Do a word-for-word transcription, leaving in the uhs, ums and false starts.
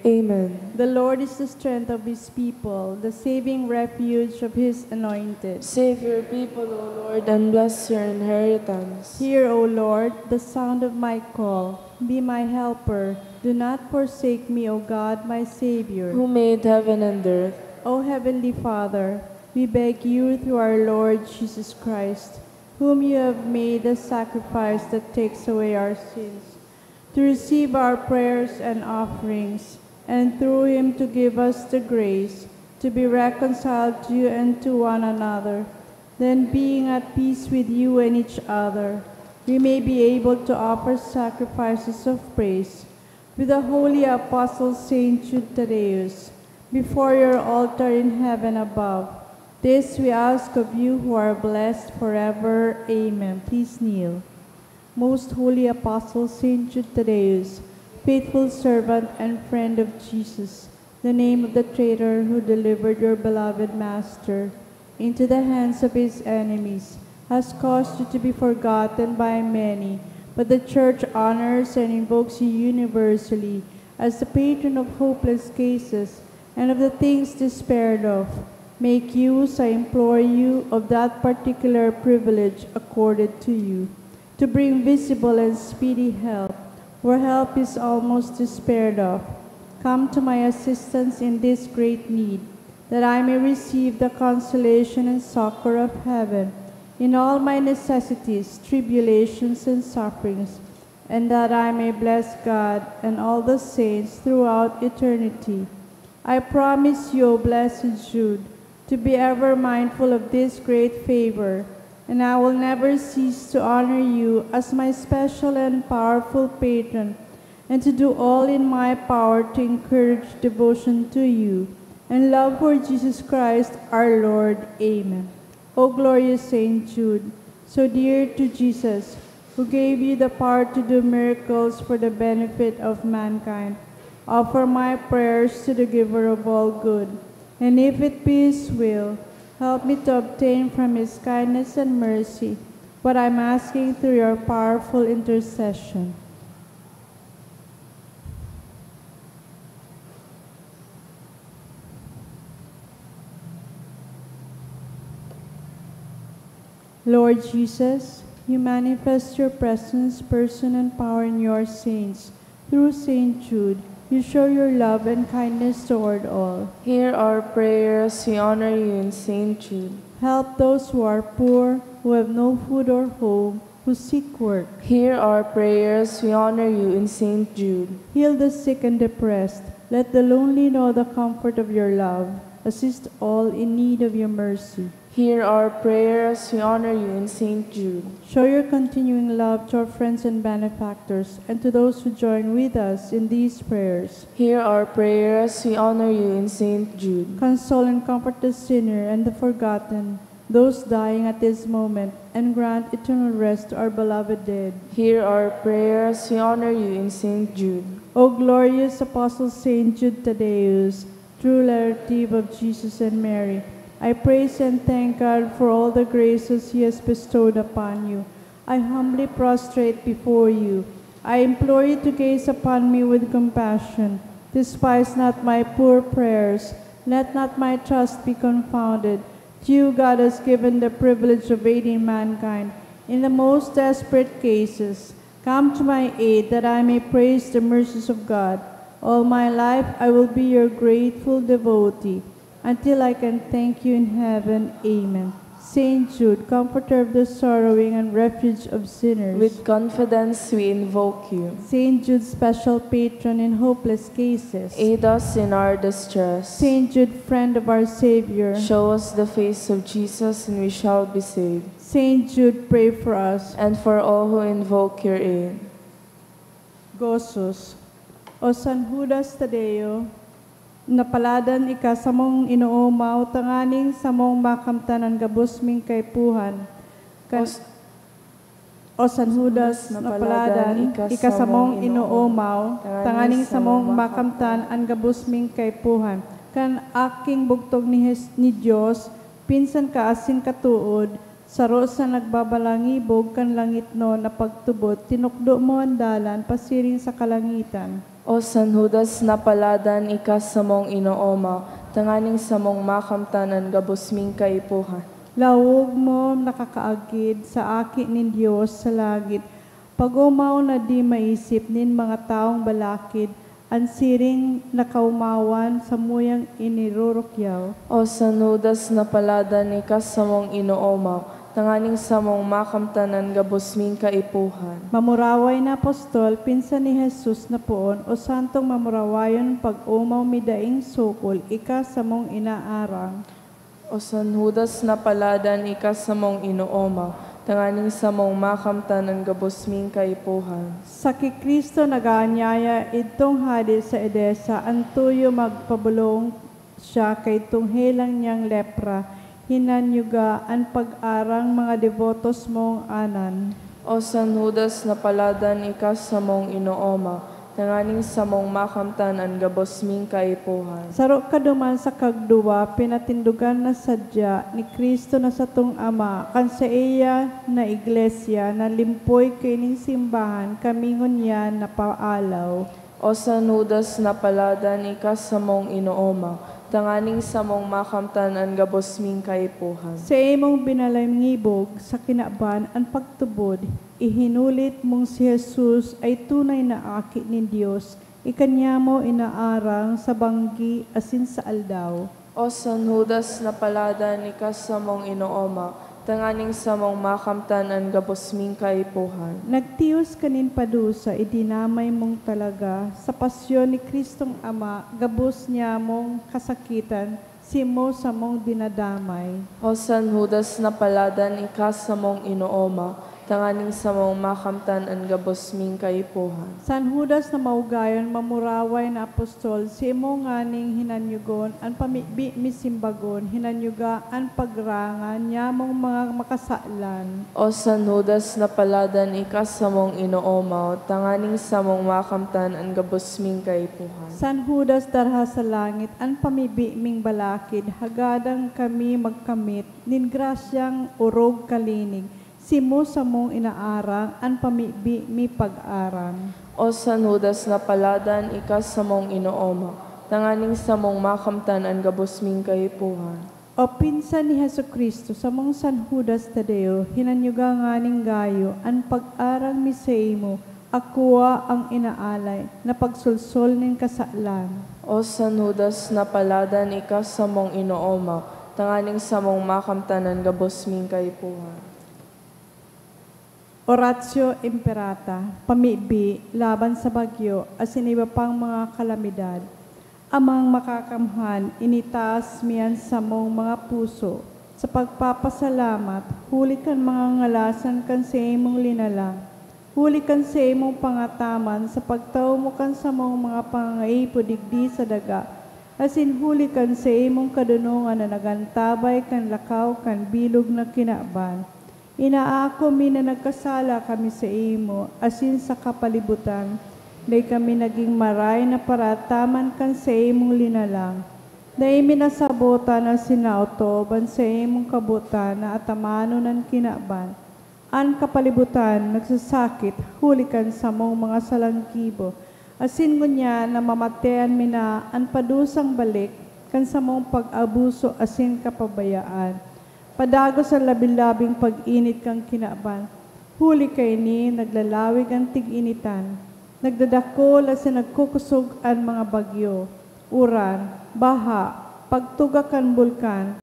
Amen. The Lord is the strength of his people, the saving refuge of his anointed. Save your people, O Lord, and bless your inheritance. Hear, O Lord, the sound of my call. Be my helper. Do not forsake me, O God, my Savior. Who made heaven and earth. O Heavenly Father, we beg you through our Lord Jesus Christ, whom you have made a sacrifice that takes away our sins, to receive our prayers and offerings, and through him to give us the grace to be reconciled to you and to one another. Then, being at peace with you and each other, we may be able to offer sacrifices of praise with the holy apostle Saint Jude Thaddeus before your altar in heaven above. This we ask of you who are blessed forever. Amen. Please kneel. Most holy apostle Saint Jude Thaddeus, faithful servant and friend of Jesus, the name of the traitor who delivered your beloved Master into the hands of his enemies, has caused you to be forgotten by many, but the Church honors and invokes you universally as the patron of hopeless cases and of the things despaired of. Make use, I implore you, of that particular privilege accorded to you, to bring visible and speedy help where help is almost despaired of. Come to my assistance in this great need, that I may receive the consolation and succor of heaven in all my necessities, tribulations, and sufferings, and that I may bless God and all the saints throughout eternity. I promise you, O blessed Jude, to be ever mindful of this great favor, and I will never cease to honor you as my special and powerful patron, and to do all in my power to encourage devotion to you and love for Jesus Christ our Lord. Amen. O glorious Saint Jude, so dear to Jesus, who gave you the power to do miracles for the benefit of mankind, offer my prayers to the Giver of all good, and if it be His will, help me to obtain from His kindness and mercy what I am asking through your powerful intercession. Lord Jesus, you manifest your presence, person, and power in your saints. Through Saint Jude, you show your love and kindness toward all. Hear our prayers, we honor you in Saint Jude. Help those who are poor, who have no food or home, who seek work. Hear our prayers, we honor you in Saint Jude. Heal the sick and depressed. Let the lonely know the comfort of your love. Assist all in need of your mercy. Hear our prayers, we honor you in Saint Jude. Show your continuing love to our friends and benefactors, and to those who join with us in these prayers. Hear our prayers, we honor you in Saint Jude. Console and comfort the sinner and the forgotten, those dying at this moment, and grant eternal rest to our beloved dead. Hear our prayers, we honor you in Saint Jude. O glorious Apostle Saint Jude Thaddeus, true relative of Jesus and Mary, I praise and thank God for all the graces He has bestowed upon you. I humbly prostrate before you. I implore you to gaze upon me with compassion. Despise not my poor prayers. Let not my trust be confounded. To you God has given the privilege of aiding mankind in the most desperate cases. Come to my aid, that I may praise the mercies of God. All my life I will be your grateful devotee, until I can thank you in heaven. Amen. Saint Jude, comforter of the sorrowing and refuge of sinners. With confidence we invoke you. Saint Jude, special patron in hopeless cases. Aid us in our distress. Saint Jude, friend of our Savior. Show us the face of Jesus and we shall be saved. Saint Jude, pray for us. And for all who invoke your aid. Gozos. O San Judas Tadeo, napaladan ika samong inoomaw tanganing samong makamtan an gabos ming kaipuhan. Kan, O s-, O San Judas, napaladan ika samong inoomaw tanganing samong makamtan an gabos ming kaipuhan. Kan aking bugtong ni Hes-, ni Dios, pinsan ka asin katood, saro sa nagbabalangibog kan langitnon na pagtubod, tinukdo mo an dalan pasiring sa kalangitan. O San Judas na paladan, ika samong inoomaw, tanganing samong makamtan an gabos ming kaipuhan. Laog mo nakakaagid sa Aki nin Dios sa langit, pag-omaw na di maisip nin mga tawong balakid an siring na kaomawan samuyang inirurukyaw. O San Judas na paladan, ika samong inoomaw, tanganing samong makamtan an gabos ming kaipuhan. Mamuraway na apostol, pinsan ni Jesus na poon, o santong mamurawayon, pag-omaw mi daing sukol, ika samong inaarang. O San Judas na paladan, ika samong inoomaw, tanganing samong makamtan an gabos ming kaipuhan. Sa ki Cristo nag-aanyaya idtong hade sa Edesa, an tuyo magpabolong siya kaidtong helang niyang lepra, hinanyuga an pag-arang mga debotos mong anan. O San Judas na paladan, ika samong inoomaw, tanganing samong makamtan an gabos ming kaipuhan. Saro ka duman sa kagduwa, pinatindogan na sadya ni Cristo na satong Ama, kan saiya na iglesia na limpoy kaining simbahan, kami ngunyan napaalaw. O San Judas na paladan, ika samong inoomaw, tanganing samong makamtan an gabos ming kaipuhan. Sa imong binalangibog sa kinaban an pagtubod, ihinulit mong si Jesus ay tunay na Aki nin Dios, ikanyan mo inaarang sa banggi asin sa aldaw. O San Judas na paladan, ika samong inoomaw, tanganing samong makamtan an gabos ming kaipuhan. Nagtios ka nin padusa, idinamay mong talaga sa pasyon ni Cristong Ama, gabos niya mong kasakitan, simo samong dinadamay. O San Judas na paladan, ika samong inoomaw, tanganing samong makamtan an gabos ming kaipuhan. San Judas na maugayon, mamuraway na apostol, simo nganing hinanyugon an pamibi mi simbagon, hinanyuga an pagranga nyamong mga makasalan. O San Judas na paladan, ika samong inoomaw, tanganing samong makamtan an gabos ming kaipuhan. San Judas darha sa langit, an pamibi ming balakid, hagadan kami magkamit nin grasyang orog kalinig, simo samong inaarang an pamibi mi pag-aram. O San Judas na paladan, ika samong inooma, tanganing samong makamtan an gabos ming kaipuhan. O pinsan ni Jesu-Cristo, samong San Judas Tadeo, hinanyuga nganing gayo an pag-aram mi saimo, akua ang inaalay na pagsolsol nin kasalan. O San Judas na paladan, ika samong inooma, tanganing samong makamtan an gabos ming kaipuhan. Oratio Imperata, pamibi laban sa bagyo, asin iba pang mga kalamidad. Amang Makakamhan, initaas mi an samong mga puso sa pagpapasalamat huli kan mga ngalasan kan saimong linalang, huli kan saimong pangataman sa pagtao mo kan samong mga pangangaipo digdi sa daga, asin huli kan saimong kadonongan na nagantabay kan lakaw kan bilog na kinaban. Inaako mi na nagkasala kami saimo asin sa kapalibutan. Dai kami nagin maray na paraataman kan saimong linalang. Dai mi nasabotan asin naotob an saimong kabotan na atamanon an kinaban, an kapalibutan nagsasakit huli kan samong mga salang gibo, asin ngunyan namamatean mi na an padusang balik kan samong pag-abuso asin kapabayaan. Padagos an labi-labing pag-init kan kinaban. Huli kaini, naglalawig an tig-initan, nagdadakol asin nagkukosog an mga bagyo, uran, baha, pagtuga kan bulkan,